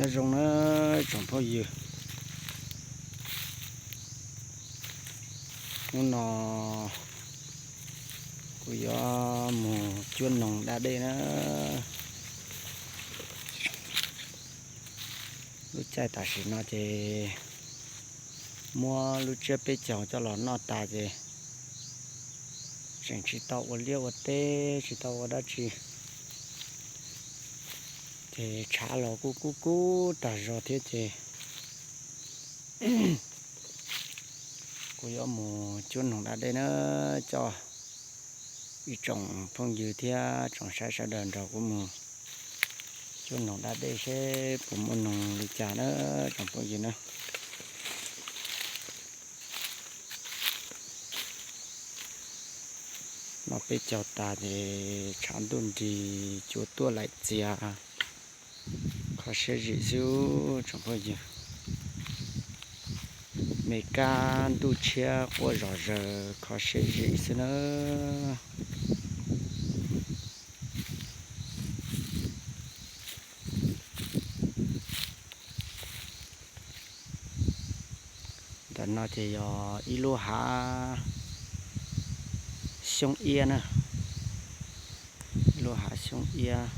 Nyob zoo na tsoom phooj ywg, hnub no kuv yuav mus cuab noog da dej na. Lub caij tam sim no ces muab lub tsiab peb caug coj los noj tas ces tseem tsis tau ua liaj ua teb, tsis tau ua dab tsi, ces tshav los kuj kub kub tag zog thiab ces kuv yuav mus cuab noog da dej na, coj ib tsoom phooj ywg thiab tsoom saib sawv daws nrog kuv mus cuab noog da dej seb puas muaj noog li cas na tsoom phooj ywg na. Noj peb caug tas ces tshav ntuj nrig cua tuaj laim txias, kho siab zim xwb tsoom phooj ywg. Me kab ntuj tshiab quaj zom zaws kho siab zim xwb na. Ntawm no ces yog ib lub hav xyoob iab na, ib lub hav xyoob iab.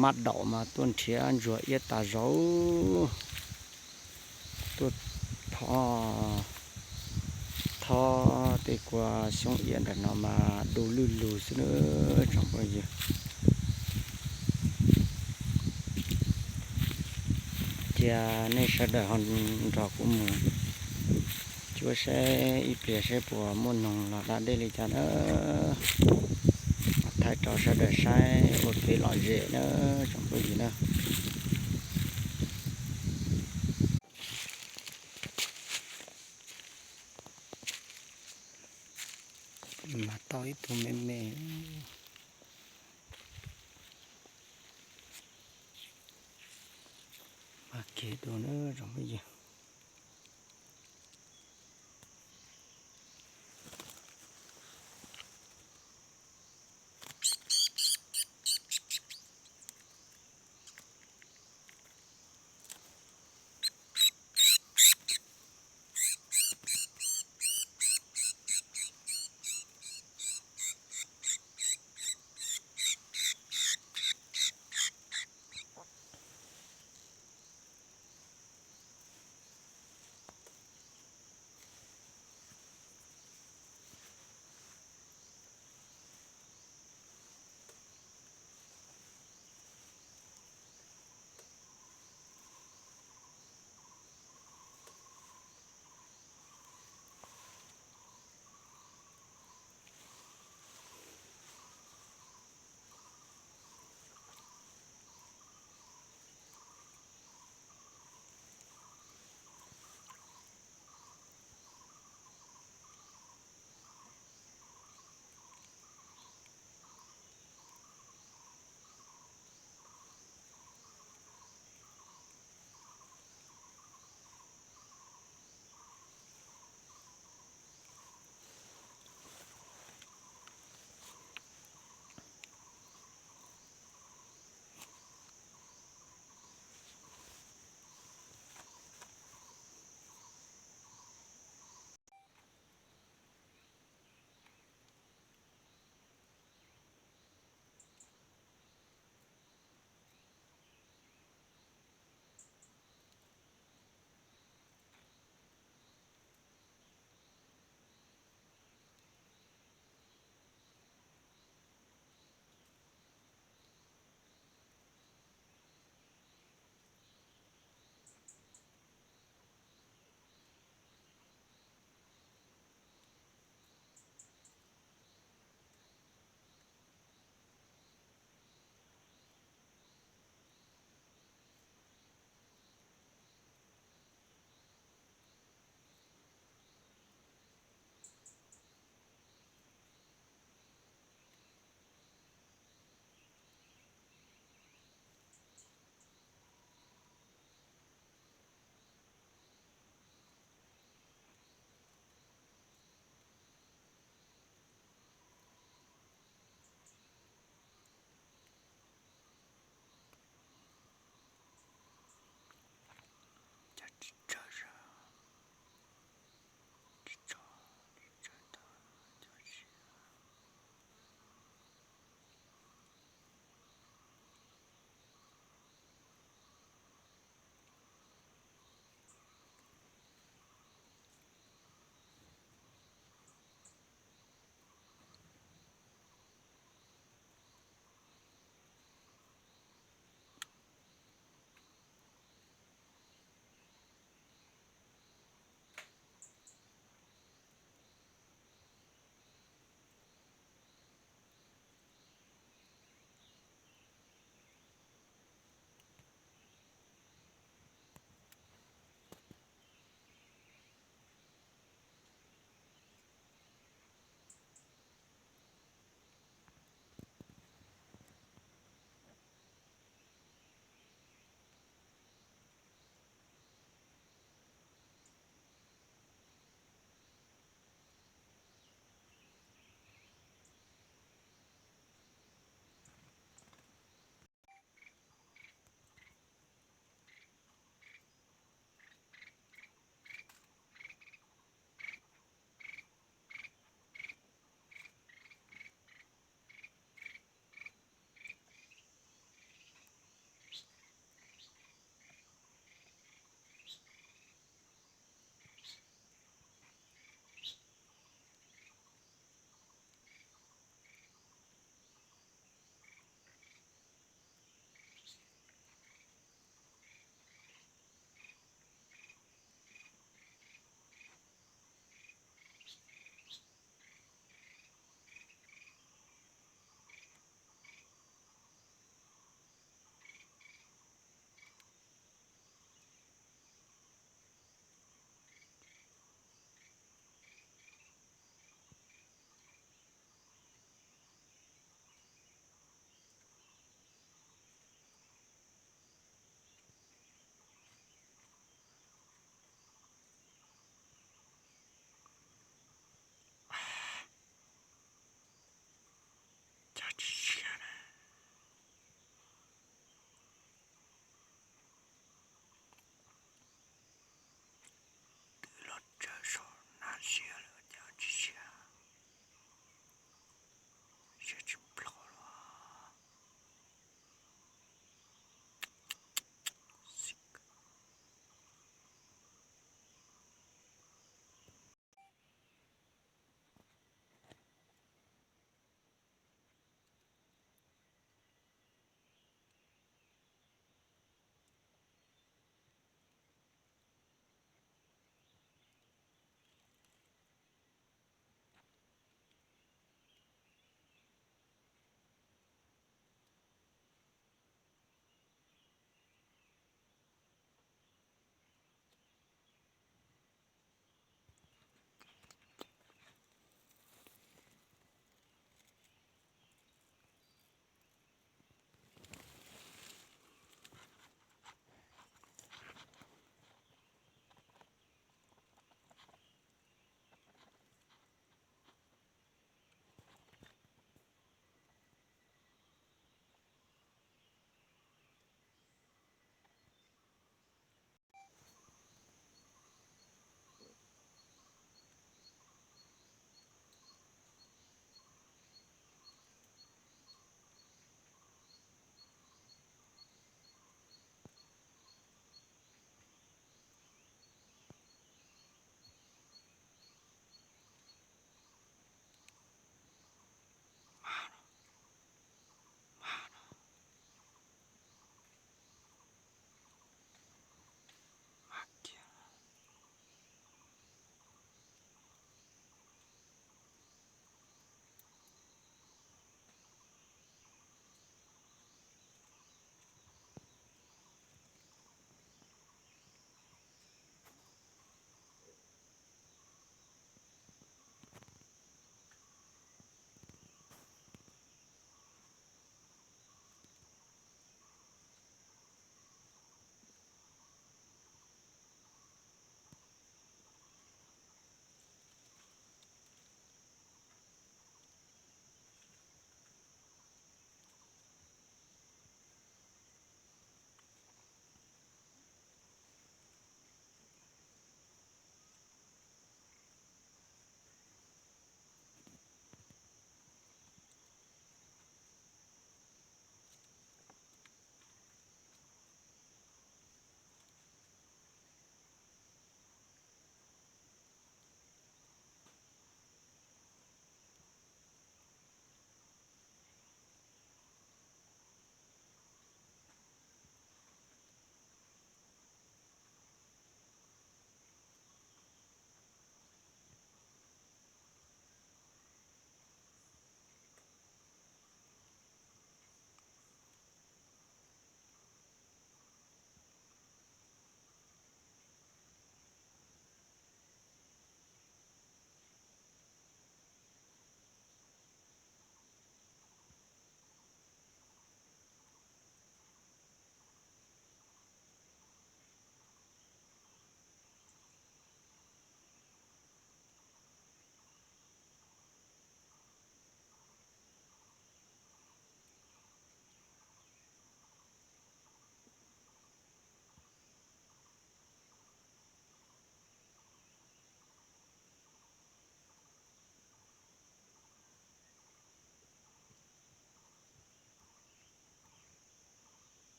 Mab daum mas tuaj nrhiav ntsuag iab tas zog, tuaj thob, thob tej kua xyoob iab ntawm no mas du lwj lug xwb na tsoom phooj ywg. Cia nej sawv daws ho nrog kuv mus cuab seb ib pliag seb puas muaj noog los da dej li cas na. Thaij rau sawv daws saib ua kev lom zem na tsoom phooj ywg na. Mas tau ib tug me me. Mas kiag dua na tsoom phooj ywg.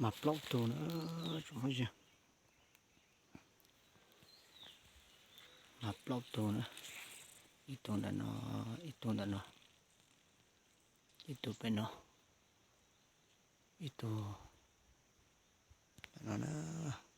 Mas plaub tug na, tsoom phooj ywg. Mas plaub tug na, ib tug ntawm no, ib tug ntawm no, ib tug pem no, ib tug ntawm no na.